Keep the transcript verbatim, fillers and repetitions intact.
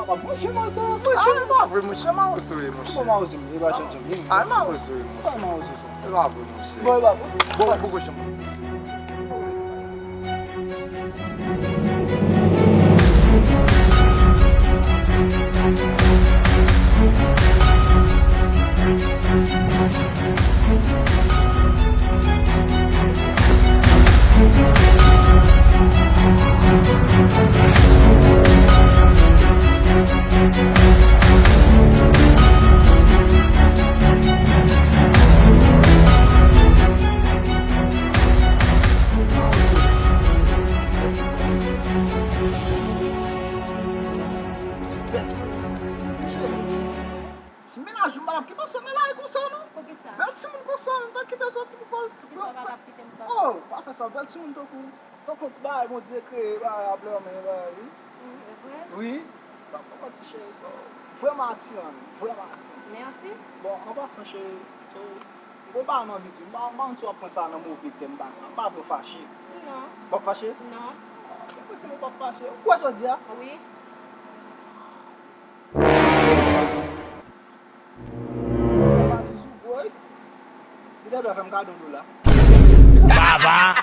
Papa, monchè, mwen se, monchè. Ah, e pa vre, monchè, mawozo ye, monchè. Bon, mawozo, e pa jan, jan, jan. Ah, mawozo ye, monchè. Kòman mawozo sa? E pa vre, monchè. Bon, e pa vre. Bon, bon, bon, jan. Si mennaj ou m pa t ap kite w sot nan lari konsa, non. Poukisa? Bèl timoun konsa, m ta kite l soti pou kò l. Poukisa w pa t ap kite m soti? Oh, pa fè sa, bèl timoun tankou, tankou ti bagay Bondye kreye, bagay ap lòmen, bagay, wi. Mm, e vre? Wi. Donk, kòman ti cheri, so, vrèman atiran, vrèman atiran. Mèsi. Bon, an pasan, cheri, so, m gon bagay m anvi di w, m pa, m pa konn si w ap pran sa nan move tèm, bagay sa. M pa vle w fache. Non. W ap fache? Non. Ou di m ou p ap fache. Ou kwè sa w di a? Wi. Silvouplè, fè m kado dola. Baba!